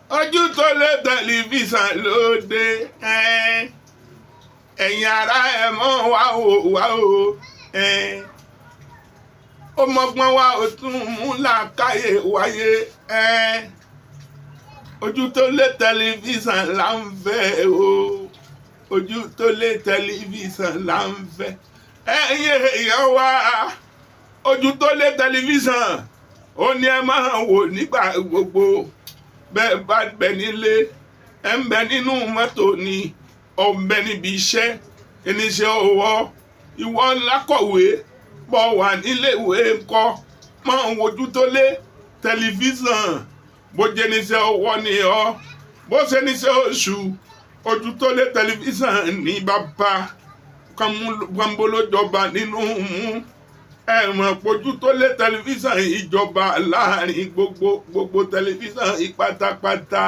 Ojú tó lé tẹlifíṣàn lóde. Ẹ̀yin ará, ẹ̀ mọ́ wá o, wá o. Ó mọ́gbọ́n wá, ó tún mú làákàyè wáyé. Ojú tó lé tẹlifíṣàn là ń fẹ́ o, ojú tó lé tẹlifíṣàn là ń fẹ́. Ẹ̀yin èèyàn wá, ojú tó lé tẹlifíṣàn ó ní ẹ máa wò nígbà gbogbo. Bẹ́ẹ̀ bá bẹ nílé, ẹ ń bẹ nínú mọ́tò ni, ọ̀ ń bẹ níbi iṣẹ́, oníṣẹ́ ọwọ́, ìwọ lákọ̀wé bọ̀ wà níléèwé ńkọ́, máa ń wojú tó lé tẹlifíṣàn. Bó jẹ́ níṣẹ́ ọwọ́ ni ọ́, bó ṣe níṣẹ́ oṣù, ojú tó lé tẹlifíṣàn ní bàbá kánbólójọba nínú mú. Ẹ mọ̀ pójú tó lé tẹlifíṣàn ìjọba láàrin gbogbo gbogbo tẹlifíṣàn ìpátápátá.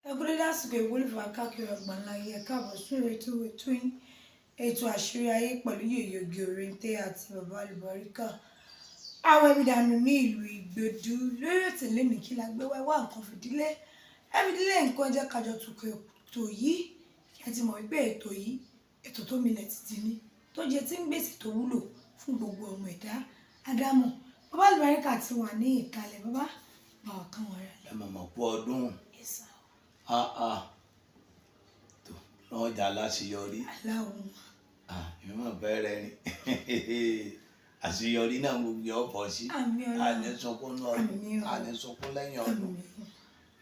Ẹ kú dédé àsìkò ìwúlò káàkiri àgbáńlá ayé. Ẹ káàbọ̀ sórí ètò yín, ètò Àṣírí Ayé, pẹ̀lú Yèyé Oge Òrèǹté àti Bàbá Àlùbáríkà àwọn ẹbí dànù ní ìlú Ìgbòdú. Lórí ètò lẹ́nu, kí la gbé wá? Wá nǹkan fìdílé, ẹ fìdílé nǹkan, jẹ́ kájọ tukọ̀ ètò yìí. Ẹ ti mọ̀ wípé ètò yìí, ètò tó milẹ̀ títí ní tó jẹ́ tí ń gbèsè, tó wúlò fún gbogbo ọmọ ẹ̀dá ádámọ̀. Bàbá Àlùbáríkà ti wà ní ìkàlẹ̀. Bàbá, bàbá kan wà rẹ̀. Ẹ mọ̀mọ́ kú ọdún. Yes sir. Ah ah, tó lọ́jà láṣeyọrí. Aláwọ̀. Ah, èmi mọ̀ bẹ́ẹ̀rẹ̀ ni àṣeyọrí náà gbogbo ọ̀pọ̀ sí. Àmín Ọlọ́run. Àní sunkún ní ọdún. Àmín o. Àní sunkún lẹ́yìn ọdún. Àmín.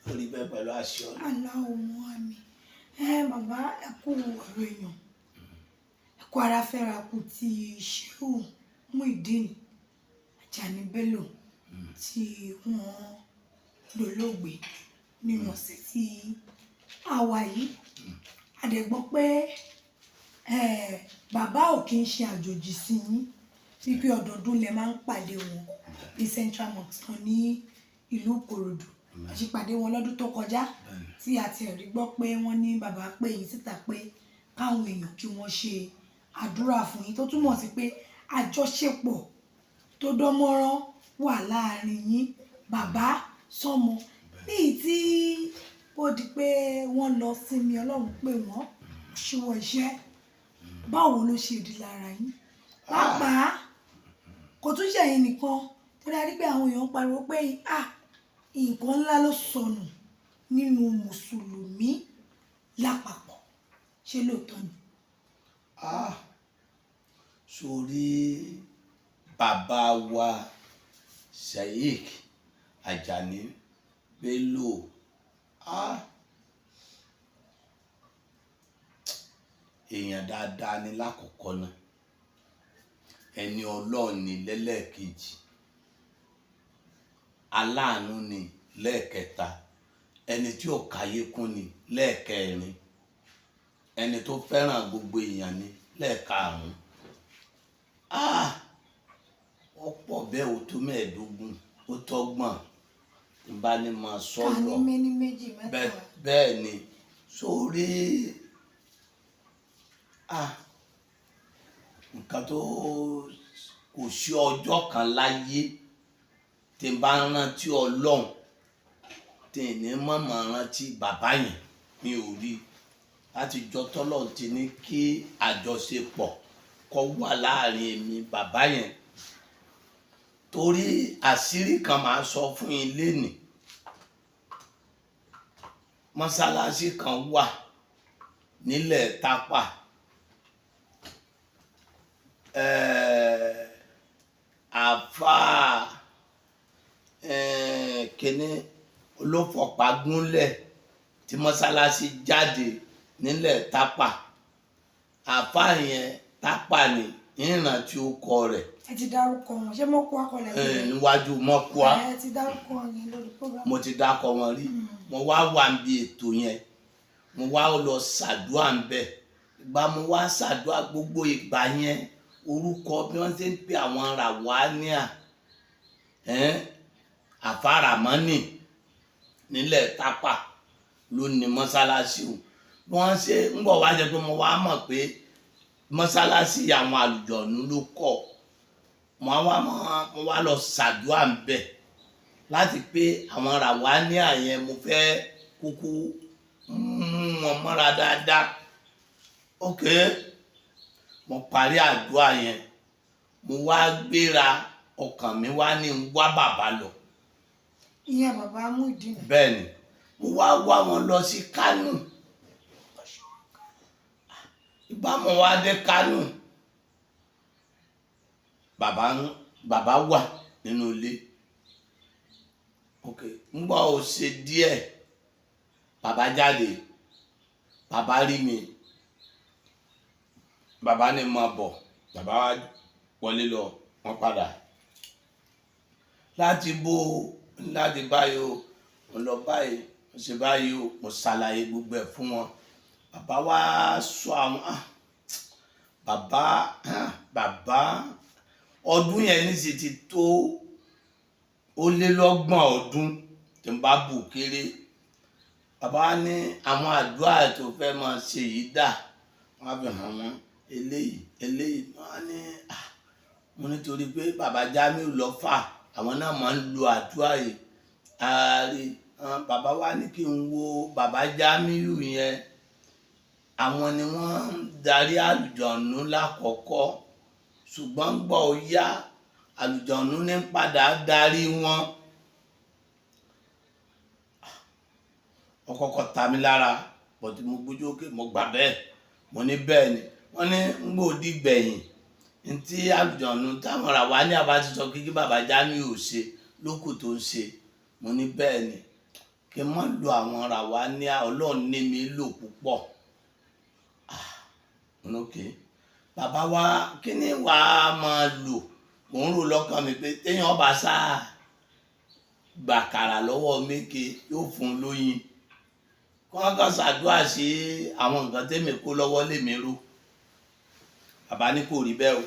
Lórí bẹ́ẹ̀ pẹ̀lú àṣẹ Ọlọ́run. Aláwọ̀ àmín. Ẹ bàbá, ẹ kú ọ̀rọ̀ èèyàn, ẹ kú ara fẹ́ra kù ti Shehu Muideen Ajani Bello tí wọ́n dolóògbé nínú ọ̀sẹ̀ tí a wà yìí. A dẹ̀ gbọ́ pé bàbá ò kí ń ṣe àjòjì sí yín, wípé ọdọọdún lẹ máa ń pàdé wọn ní Central Mosque kan ní ìlú Ìkòròdú. A sì pàdé wọn lọ́dún tó kọjá, tí a ti rí gbọ́ pé wọ́n ní bàbá pé yín síta pé káwọn èèyàn kí wọ́n ṣe àdúrà fún yín, tó túmọ̀ sí pé àjọṣepọ̀ tó dánmọ́rán wà láàrin yín, bàbá sọ́mọ. Ní tí ó di pé wọ́n lọ sinmi, Ọlọ́run pé wọ́n ṣíwọ́ iṣẹ́, báwo ló ṣe di lára yín? Pàápàá kò tún ṣẹ̀yìn nìkan tó dáa rí pé àwọn èèyàn ń pariwo pé, ah, nǹkan ńlá ló sọnù nínú mùsùlùmí lápapọ̀. Ṣé lóòótọ́ ni? Ah, sórí bàbá wa Sheikh Ajani Bello, ah, èèyàn dáadáa ni lákọ̀ọ́kọ́ náà, ẹni Ọlọ́run ni lẹ́lẹ́ẹ̀kejì, aláàánú ni lẹ́ẹ̀kẹta, ẹni tí ò káyé kún ni lẹ́ẹ̀kẹrin, ẹni tó fẹ́ràn gbogbo èèyàn ni lẹ́ẹ̀karùn-ún. Ah, ó pọ̀ bẹ́ẹ̀, ó tó 15, ó tọ́gbọ̀n tí n bá ní máa Ká ní sọ̀rọ̀. Méní, méjì, mẹ́ta. Bẹ́ẹ̀ ni. Sórí, ah, nǹkan tó kò sí ọjọ́ kan láyé tí n bá rántí Ọlọ́run tí n ní mọ̀mọ́ rántí bàbá yẹn. Mi ò rí láti jọ tọ́lọ̀ ti ní kí àjọṣepọ̀ kó wà láàrin èmi bàbá yẹn, torí àṣírí kan máa sọ fún yín lénìí. Mọ́sálásí kan wà nílẹ̀ Tápà, àáfàá kínní ló fọ̀pá gúnlẹ̀ tí mọ́sálásí jáde nílẹ̀ Tápà. Àáfàá yẹn, Tápà ni ìrántí ó kọ rẹ̀. Ẹ ti dárúkọ wọn, ṣé mọ́kú akọlẹ̀? Níwájú mọ́kúá. Ẹ ti dárúkọ yẹn lórí program. Mo ti dákọ wọn rí. Mo wá wà níbi ètò yẹn, mo wá lọ ṣàdúà ń bẹ̀. Ìgbà mo wá ṣàdúà, gbogbo ìgbà yẹn, orúkọ bí wọ́n ṣe ń pè àwọn ràwáníà, àfàràmọ́nì nílẹ̀ Tápà ló ní mọ́sálásí o. Bí wọ́n ṣe ń bọ̀ wá jẹ́ pé mo wá mọ̀ pé mọ́sálásí àwọn àlùjọ̀nú ló kọ́. Mo wá lọ ṣàdúà ń bẹ̀. Láti pé àwọn ràwáníà yẹn, mo fẹ́ kúkú mú wọn mọ́ra dáadáa. Ok, mo parí àdúrà yẹn, mo wá gbéra, ọkàn mi wá ní n wá bàbá lọ. Ìyẹn bàbá Muyideen? Bẹ́ẹ̀ ni, mo wá wá wọn lọ sí Kánò. Ìbámu wa dé Kánò, bàbá ń bàbá wà nínú ilé. Ok, ńgbà ó ṣe díẹ̀, bàbá jáde, bàbá rí mi, bàbá ní máa bọ̀. Bàbá wa wọlé lọ, wọ́n padà láti bó láti báyìí o, mo lọ báyìí, mo ṣe báyìí o, mo ṣàlàyé gbogbo ẹ̀ fún wọn. Bàbá wa sọ àwọn bàbá bàbá ọdún yẹn ní sì ti tó, ó lé lọ́gbọ̀n ọdún tí n bá bù kéré. Bàbá wa ní àwọn àdúrà tó fẹ́ máa ṣe yìí dà, wọ́n á fi hàn wọ́n eléyìí eléyìí. Wọ́n á ní mo nítorí pé bàbá Jamiu lọ fà, àwọn náà máa ń lo àdúrà yìí. Ààrẹ bàbá wa ní kí n wo bàbá Jamiu yẹn, àwọn ni wọ́n ń darí àlùjọ̀nù lákọ̀ọ́kọ́, ṣùgbọ́n gbọ́ ó yá, àlùjọ̀nù ní padà darí wọn. Ọkọ̀ọ̀kọ̀ ta mi lára, bọ̀dé mo gbójú òkè, mo gbà bẹ́ẹ̀, mo ní bẹ́ẹ̀ ni. Wọ́n ní ń gbòdì gbẹ̀yìn ntí àlùjọ̀nù táwọn rà wá ní àbá ti sọ kí bàbá Jamiu ò ṣe lókù tó ń ṣe. Mo ní bẹ́ẹ̀ ni, kí n má lo àwọn rà wá ní Ọlọ́run ní mi lò púpọ̀. Ok, bàbá wa, kí ni wàá máa lò? Mò ń rò lọ́kàn mi pé téèyàn bá sáà gbàkàrà lọ́wọ́ méke, yóò fún un lóyin, kí wọ́n kàn ṣàdúrà sí àwọn nǹkan tẹ́mi kó lọ́wọ́ lèmi rò. Bàbá ní kò rí bẹ́ẹ̀ o,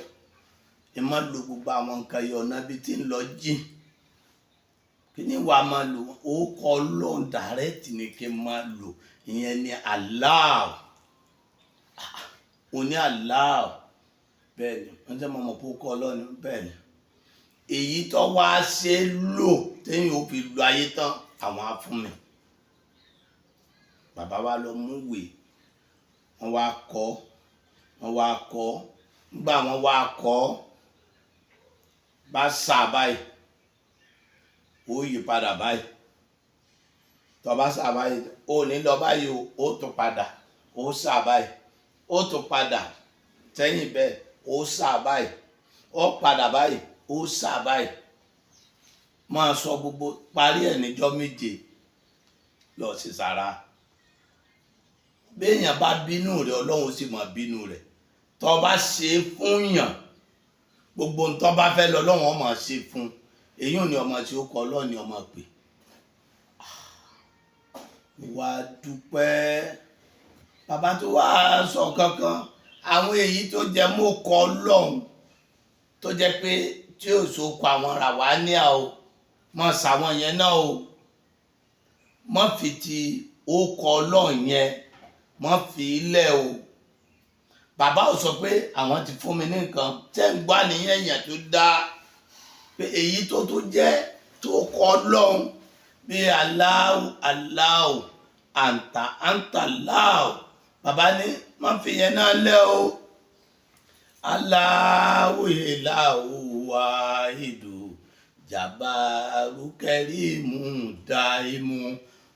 ẹ má lo gbogbo àwọn nǹkan yìí, ọ̀nà bíi tí ń lọ jìn. Kí ni wàá máa lò? Ó kọ́ Ọlọ́run dàrẹ́tì ni kí n máa lò, ìyẹn ni Allah. Ó ní Allah, bẹ́ẹ̀ ni wọ́n tẹ́ mọ̀ mọ̀ pé ó kọ́ Ọlọ́run, bẹ́ẹ̀ ni èyí tó wá ṣe lò téèyàn ò fi lo ayé tán, àwọn á fún mi. Bàbá wa lọ mú ìwé, wọ́n wá kọ́, wọ́n wá kọ́. Nígbà wọ́n wá kọ́ bá sà báyìí, ó yí padà báyìí. Tó bá sà báyìí, ó ní lọ báyìí o, ó tún padà, ó sà báyìí, ó tún padà sẹ́yìn bẹ́ẹ̀, ó sà báyìí, ó padà báyìí, ó sà báyìí. Máa sọ gbogbo parí ẹ̀ níjọ́ 7, lọ sí sàrà. Béèyàn bá bínú rẹ̀, Ọlọ́run sì máa bínú rẹ̀. Tó bá ṣe é fún yàn, gbogbo ntọ́ bá fẹ́ lọ, Ọlọ́run ó máa ṣe fún. Èyí ò ní ọmọ tí ó kọ, Ọlọ́run ni ọmọ pè. Wá dúpẹ́ bàbá tó wá sọ kankan, àwọn èyí tó jẹ mọ́ kọ Ọlọ́run, tó jẹ́ pé tí ò so kọ àwọn ràwáníà o, mọ sàwọn yẹn náà o, mọ fi ti ó kọ Ọlọ́run yẹn, mọ fi ilẹ̀ o. Bàbá ò sọ pé àwọn ti fún mi ní nǹkan tẹ́ ń gbá nìyẹn, èèyàn tó dáa pé èyí tó tó jẹ́ tó kọ Ọlọ́run bí Allahu Allahu àǹtà àǹtà láò. Bàbá ní má fi yẹn náà lẹ́ o. Allahu ìlàhù wàhídù jàbáru kẹrìmù dàímù.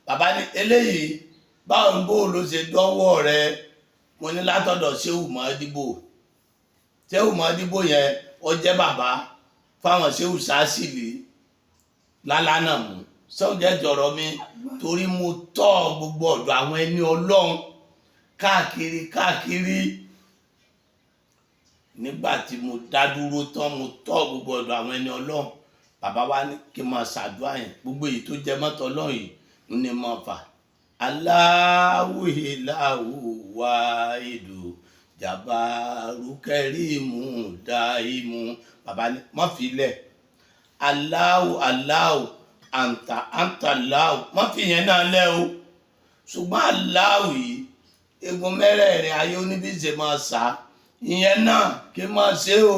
Bàbá ní eléyìí, báwo ń bó ló ṣe dọ́wọ́ rẹ? Mo ní látọ̀dọ̀ Ṣéhù Mọ́díbò. Ṣéhù Mọ́díbò yẹn, ó jẹ́ bàbá fáwọn Ṣéhù Sásìlì lálánà mú sọ́jẹ́ jọ̀rọ̀ mi, torí mo tọ́ gbogbo ọ̀dọ̀ àwọn ẹni Ọlọ́run káàkiri káàkiri. Nígbà tí mo dá dúró tán, mo tọ́ gbogbo ọ̀dọ̀ àwọn ẹni Ọlọ́run. Bàbá wa ní kí n máa ṣàdúrà yẹn, gbogbo èyí tó jẹ mọ́tò Ọlọ́run yìí ní mo fà. Allahu ìlàhù wàhídù jàbáru kẹrìmù dàímù. Bàbá ní má fi lẹ̀. Allahu Allahu àǹtà àǹtà láwù, má fi yẹn náà lẹ̀ o. Ṣùgbọ́n Allahu yìí, egun mẹ́rẹ̀ẹ̀rin ayé oníbíṣe máa sá ìyẹn náà kí n máa ṣe o,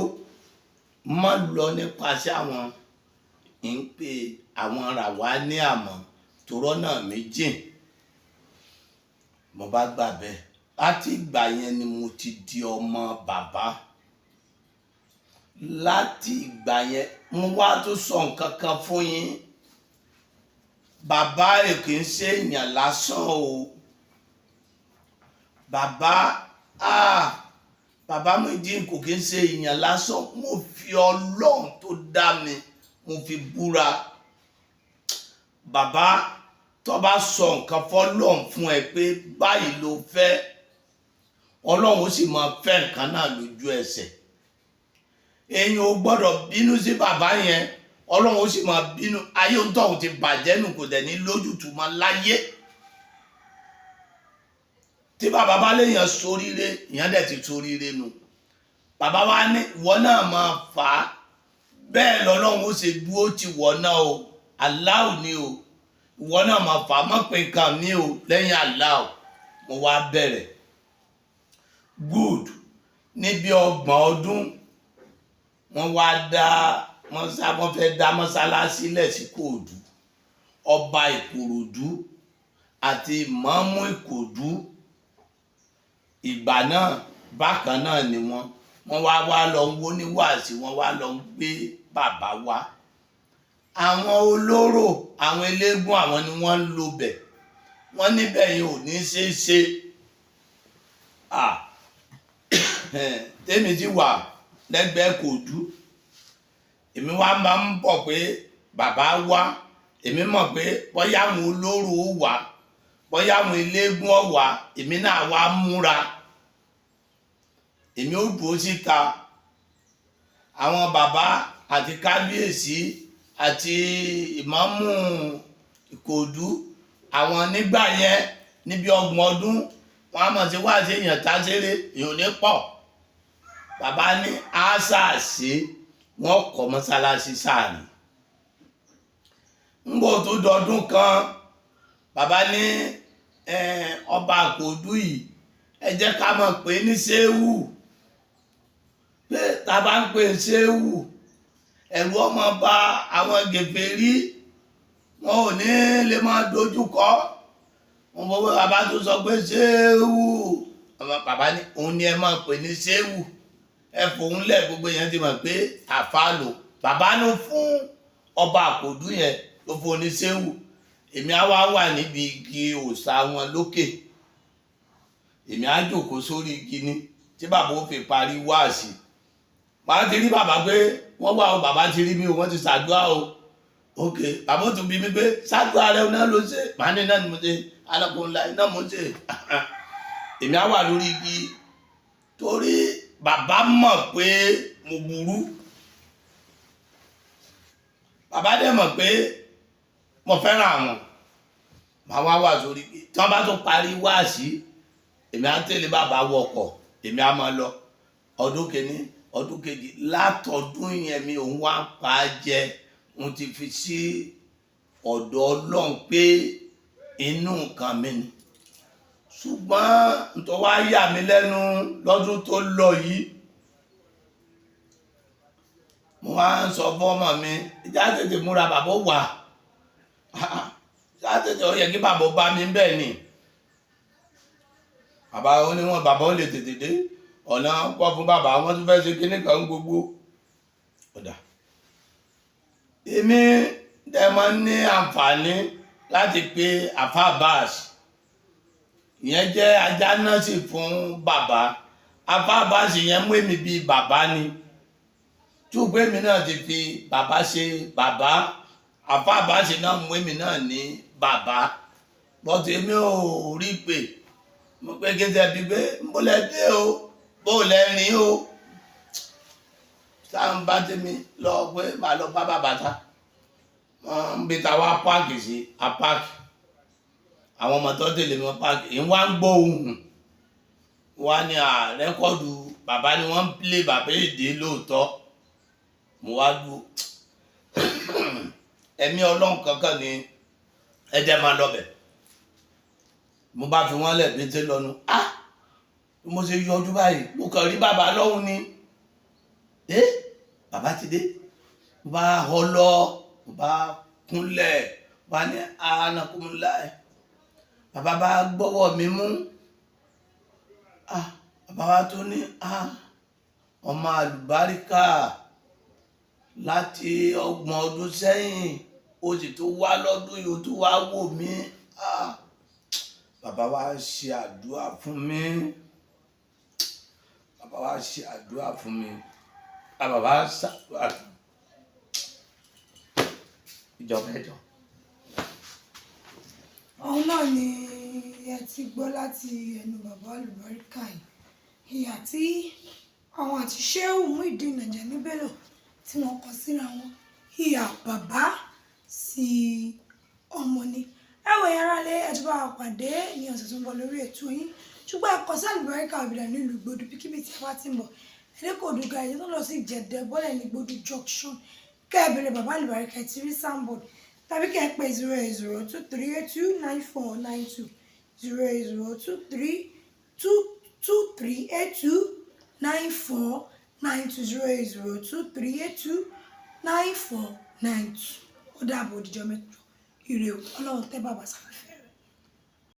má lọ nípasẹ̀ àwọn ń pè Àwọn rà wá ní àmọ́ torọ́ náà méjì. Mo bá gbà bẹ́ẹ̀. Láti ìgbà yẹn ni mo ti di ọmọ bàbá. Láti ìgbà yẹn, mo wá tó sọ nǹkan kan fún yín. Bàbá kì í ṣe èèyàn lásán o. Bàbá, ah, bàbá Muyideen kò kì í ṣe èèyàn lásán. Mo fi Ọlọ́run tó dá mi, mo fi búra. Bàbá tó bá sọ nǹkan fọlọ́run fún ẹ pé báyìí ló fẹ́, Ọlọ́run ó sì máa fẹ́ nǹkan náà lójú ẹsẹ̀. Èèyàn ò gbọ́dọ̀ bínú sí bàbá yẹn, Ọlọ́run ó sì máa bínú. Ayé ń tọ̀hún ti bàjẹ́ nù, kò dẹ̀ ní lójútùú mọ́ láyé. Tí bàbá bá léèyàn soríire, ìyẹn dẹ̀ ti soríire nù. Bàbá wa ní ìwọ náà máa fà á bẹ́ẹ̀, lọ́lọ́run ó ṣe dúró ti wọ̀ náà o. Aláò ni o, ìwọ náà máa fà á, mọ́ pé nǹkan mi o lẹ́yìn aláò. Mo wá bẹ̀rẹ̀ good níbi 30 ọdún. Wọ́n wá dá mọ́sá, wọ́n fẹ́ dá mọ́sálásí lẹ̀ sí Kòòdú. Ọba Ìkòròdú àti ìmáàmù Ìkòdú ìgbà náà bákan náà ni wọ́n wá wá lọ ń wó ní wàásì, wọ́n wá lọ ń gbé bàbá wá. Àwọn olóró, àwọn eléégún, àwọn ni wọ́n ń lo bẹ̀. Wọ́n níbẹ̀ yẹn ò ní ṣeé ṣe. Tèmi ti wà lẹ́gbẹ̀ẹ́ Kòdú, èmi wá máa ń bọ̀ pé bàbá wá. Èmi mọ̀ pé bóyá àwọn olóró ó wà, bóyá àwọn eléégún ó wà. Èmi náà wá múra, èmi ó dúró síta. Àwọn bàbá àti kábíyèsí àti ìmáàmù Ìkòdú, àwọn nígbà yẹn níbi 30 ọdún, wọn á mọ̀ sí wá sí èèyàn táséré, èèyàn ò ní pọ̀. Bàbá ní àṣà sí wọn kọ́ mọ́sálásí sáàrin. Ńgbò tó dọdún kan, bàbá ní ọba Ìkòdú yìí, ẹ jẹ́ ká mọ̀ pé ní Ṣéwù, pé tá a bá ń pè Ṣéwù, ẹ̀rù ọmọ bá àwọn gèfèrí, wọn ò ní lè máa dojú kọ wọn. Bọ́ bàbá tó sọ pé Ṣéwù, bàbá ní òun ni ẹ máa pè ní Ṣéwù, ẹ fòun lẹ̀, gbogbo yẹn ti mọ̀ pé àfa lò. Bàbá ló fún ọba Àkòdú yẹn, ló fún ní Ṣéwù. Èmi á wá wà níbi igi òòṣà wọn lókè, èmi á jókòó sórí igi ni tí bàbá ó fi parí wáàsí. Màá ti rí bàbá pé wọ́n wà o, bàbá ti rí mi o, wọ́n ti ṣàdúrà o. Ok, bàbá ó tún bí mi pé ṣàdúrà rẹ náà ló ṣe. Màá ní náà ni mo ṣe, alákòó ńlá iná mo ṣe. Èmi á wà lórí igi torí bàbá mọ̀ pé mo burú, bàbá dẹ̀ mọ̀ pé mo fẹ́ràn àwọn. Màá wá wà sórí igi. Tí wọ́n bá tún parí wáàsí, èmi á tẹ̀lé bàbá wọkọ̀, èmi á máa lọ. Ọdún kìíní, ọdún kejì, látọdún yẹn mi òun wá pa á jẹ. Mo ti fi sí ọ̀dọ̀ Ọlọ́run pé inú nǹkan mi ni. Ṣùgbọ́n tó wá yà mí lẹ́nu lọ́dún tó lọ yìí, mo wá ń sọ fọ́mọ mi, ìjà tètè múra, bàbá wà ìjà tètè, ó yẹ kí bàbá bá mi bẹ́ẹ̀ ni. Bàbá ó ní wọn, bàbá ó lè tètè dé, ọ̀nà pọ̀ fún bàbá, wọn tún fẹ́ ṣe kíní kan gbogbo ọ̀dà. Èmi dẹ̀ máa ń ní àǹfààní láti pe Àfa Abbas, ìyẹn jẹ́ ajá náà sì fún bàbá. Àfa Abbas yẹn mú èmi bíi bàbá ni, túgbé mi náà ti fi bàbá ṣe bàbá. Àfa Abbas náà mú èmi náà ní bàbá, bọ́tù èmi ò rí pé mo pé kí n tẹ́ bí pé ń bó lẹ dé o, bó lẹ rìn o. Sáà ń bá tèmi lọ pé màá lọ bá bàbá ta wọ́n ń bi ta wá park sí a park. Àwọn ọmọ tó tẹ̀lé mi wọ́n park. Ń wá ń gbọ́ ohùn wá ní à record bàbá ni wọ́n ń play bàbá èdè lóòótọ́. Mo wá dúró, ẹ̀mí Ọlọ́run kankan ni ẹ jẹ́ máa lọ bẹ̀. Mo bá fi wọ́n lẹ̀ bí tẹ́ lọ́nu. Ah, bí mo ṣe yọjú báyìí, mo kàn rí bàbá lọ́hùn ni. Ẹ bàbá ti dé. Mo bá họ lọ, mo bá Kúnlẹ̀ wá ní anakumula. Bàbá bá gbọ́wọ́ mi mú. Ah, bàbá wa tó ní, ah, ọmọ àlùbáríkà, láti 30 ọdún sẹ́yìn, o sì tún wá lọ́dún yìí, o tún wá wò mí. Ah, bàbá wa ṣe àdúrà fún mi. Bàbá wa ṣe àdúrà fún mi. Ah, bàbá ṣàdúrà ìjọba ẹjọ. Òun náà ni ẹ ti gbọ́ láti ẹnu bàbá àlùbáríkà yìí, ìyà tí àwọn àti Shehu Muideen Ajani Bello tí wọ́n kọ síra wọn, ìyà bàbá sí ọmọ ni. Ẹ wọ ẹ̀yin aráalé, ẹ tún bá wa pàdé ní ọ̀sẹ̀ tó ń bọ̀ lórí ètò yín. Ṣùgbọ́n ẹ kọ sí Àlùbáríkà Òbílà nílùú Ìgbòdú, bíkíbi tí ẹ bá ti ń bọ̀, ẹ dé Kòòdú garage tó lọ sí Ìjẹ̀dẹ̀, bọ́lẹ̀ ní Ìgbòdú junction, kẹ́ ẹ bèrè bàbá Àlùbáríkà, ẹ ti rí signboard, tàbí kẹ́ ẹ pè 08023829492, 08023 2 23829492, 08023829492. Ó dàbọ̀, òdìjọ́ mẹ́jọ. Ire o, Ọlọ́run tẹ́ bàbá sáfẹ́fẹ́.